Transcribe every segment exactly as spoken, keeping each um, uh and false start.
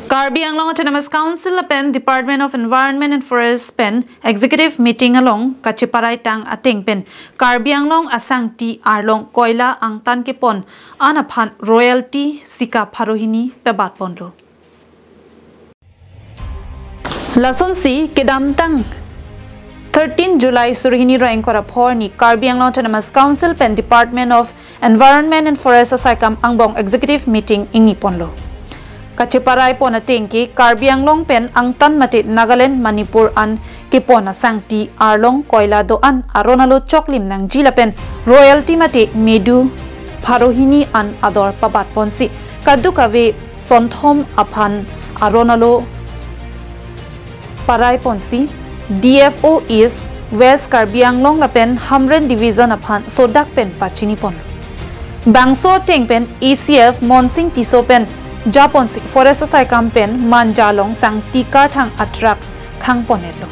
Karbi Anglong Autonomous Council lapen Department of Environment and Forest pen executive meeting along kacheparai tang ateng pen Karbi Anglong asangti arlong koila angtan kepon an aphan royalty sika pharo hini pebat ponlo. Lasonsi kedamtang thirteen July suri hini ra ingkoi ra pho arni Karbi Anglong Autonomous Council pen Department of Environment and Forest asaikam angbong executive meeting ingni ponlo. Kacheparai pon ateng ke Karbi Anglong pen angtan mate Nagaland, Manipur an kepon asangti arlong koila do-an aron alo choklim nangji lapen royalty mate medu pharo hini an ador pabat ponsi kadokave sonthom aphan aron alo parai ponsi D F O East, West Karbi Anglong lapen Hamren Division aphan sodak pen pachini pon. Bangso ateng pen A C F Monsing Tisso pen japonsi forest asaikam pen Manja along sangti karthang atruck khang pon-etlo.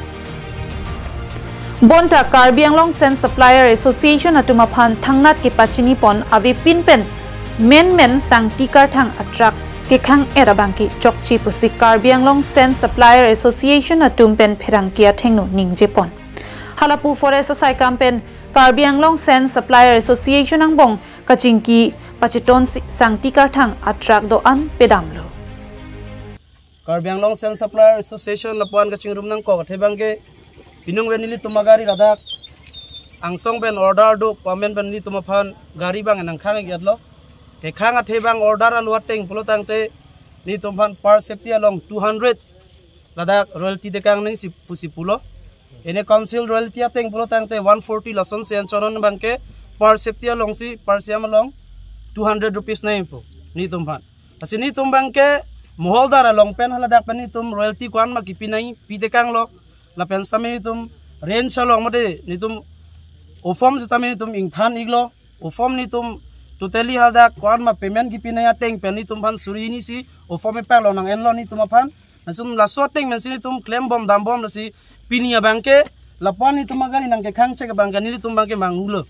Bonta Karbi Anglong Sand Supplier Association atum aphan thangnat kepachini pon avepin pen menmen sangti karthang atruck kekhang-et abangke chokche pusi Karbi Anglong Sand Supplier Association atum pen pherangke athengno ningje pon. Halapu forest asaikam pen Karbi Anglong Sand Supplier Association angbong kachingki pachetonsi sangti karthang atruck do-an pedamlo. Karbi Anglong Sand Supplier Association lapuan kachingrum nangkok athe abangke pinung pen nelitum agari ladak angsong pen order do pu amen pen nelitum aphan gari abang nangkhang-iklo. Kekhang athe abang order alo ateng pulo tangte nelitum aphan per safety along two hundred ladak royalty tekang nangji pusi pulo. Ene council royalty ateng pulo tangte one forty lasonsi anchot non abangke per safety alongsi per siam along two hundred rupees nangji pu nelitum aphan. Lasi nelitum abangke moholdar along pen haladak pen nelitum royalty ko-an ma kipi nangji pi tekanglo. Lapen sitame nelitum range along mate nelitum ofom sitame nelitum ingthan-iklo. Ofom nelitum totally haladak ko-an ma payment kipi nangji ateng pen nelitum aphan suri hini si ofom epak along nang-enlo nelitum aphan. Lasi laso ateng pensi nelitum klembom dambom lasi pini abangke lapuan nelitum agari nangkekhang chek abangke nelitum abangke manghulo.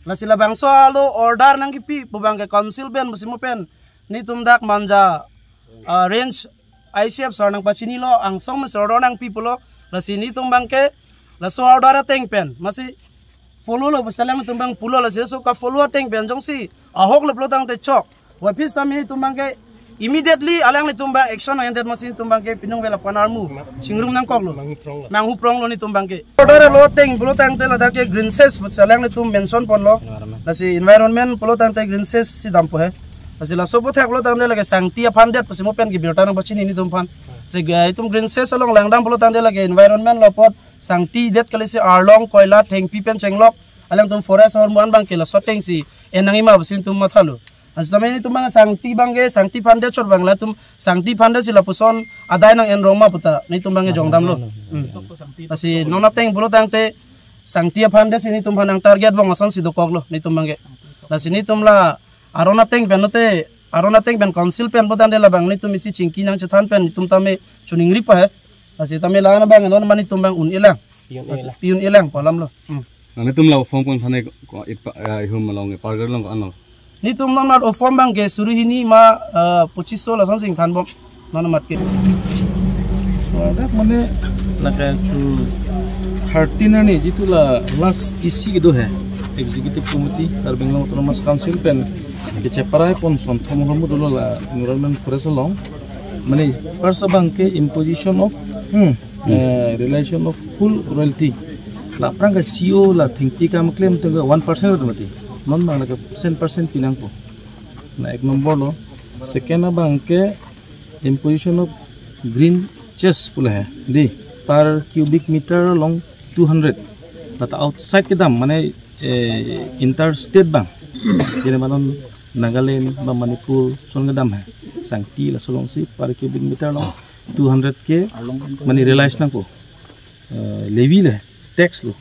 Lasi labangso alo order nangkipi pu abangke council pen pusi mo pen nelitum dak Manja, ah, range I C F sir nangpachinilo, angsong mes order nangpi pulo. Lasi nelitum abangke laso order ateng pen masi follow lo pu seleng nelitum abang pulo, lasi laso ka-follow ateng pen jongsi ahok lo pulo tangte chok. Wapis sitame nelitum abangke immediately alanglitum abang action nang-endet masi nelitum abangke pinung pen lapuan armu chingrum nangkoklo. Manghupronglo. Manghupronglo nelitum abangke. Order alo ateng pulo tangte ladak ke green cess pu seleng nelitum mention ponlo. Environment. Lasi environment pulo tangte green cess si dampo he. Lasi laso aputhak pulo tangte lake sangti aphan det pusi mo pen kebirta nangpachini nelitum aphan. Si ga itum green cess along langdam pulo tangte lake environment lo apot sangti det kali si arlong koila thengpi pen chenglok alangtum forest ahormu an abangke laso atengsi en nangji ma pusi nelitum mathalo. Lasi tame nelitum abang sangti abangke sangti aphan det chot abang latum sangti aphan det si lapuson adai nang-enrong ma puta nelitum abangke jongdamlo. Hmm. Lasi non ateng pulo tangte sangti aphan det si nelitum aphan nang-target vong asonsi dokoklo nelitum abangke. Lasi nelitum la aron ateng pen lote aron ateng pen council pen pulo tangte labang nelitum isi chingki nangchethan pen nelitum tame choningri pa he. Lasi tame la-an abang non mani nelitum abang un-elang. Pi un-elang. Pi un-elang pu alamlo. Hmm. Nangtum la ofom ko-an aphan ko ipa, ah, ihum along, eh, pargar along ko-an lo? Nelitum non mat ofom abangke suri hini ma, ah, pochis so lasonsi ingthanbom. Non mat ke. Dak mane lake chu thirteen arni jitu la last isi kedo he. Executive Committee Karbi Anglong Autonomous Council pen kecheparai pon sonthom ahormu dolo la Environment Forest along. Mane first abangke imposition of, hmm, eh, realization of full royalty. La aphrang ke C O la thengpi kam klem tengke one percent mati. Non abang lake percent percent pinangpo. Na ek number lo. Second abangke imposition of green cess pu lahe. Di per cubic meter along two hundred. Lata outside kedam mane, eh, interstate abang. Jene manon Nagaland ba Manipur ason kedam he. Sangti laso alongsi per cubic meter along two hundred ke mane realize nangpo. Eh, levy le, tax lo.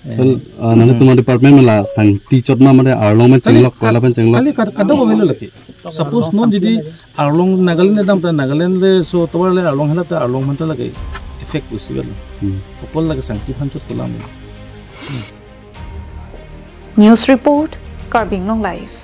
Eh, well, ah, nangtum department mala sangti chot ma mane arlong pen chenglok, kali, koila pen chenglok. Kali kad-, kadokave lo lake. Suppose non jodi arlong Nagaland dam ta Nagaland le so tovar le arlong hela ta arlong manta lake effect possible. Hmm. Kopol lake sangti aphan chot kolam. News report, Karbi Anglong Live.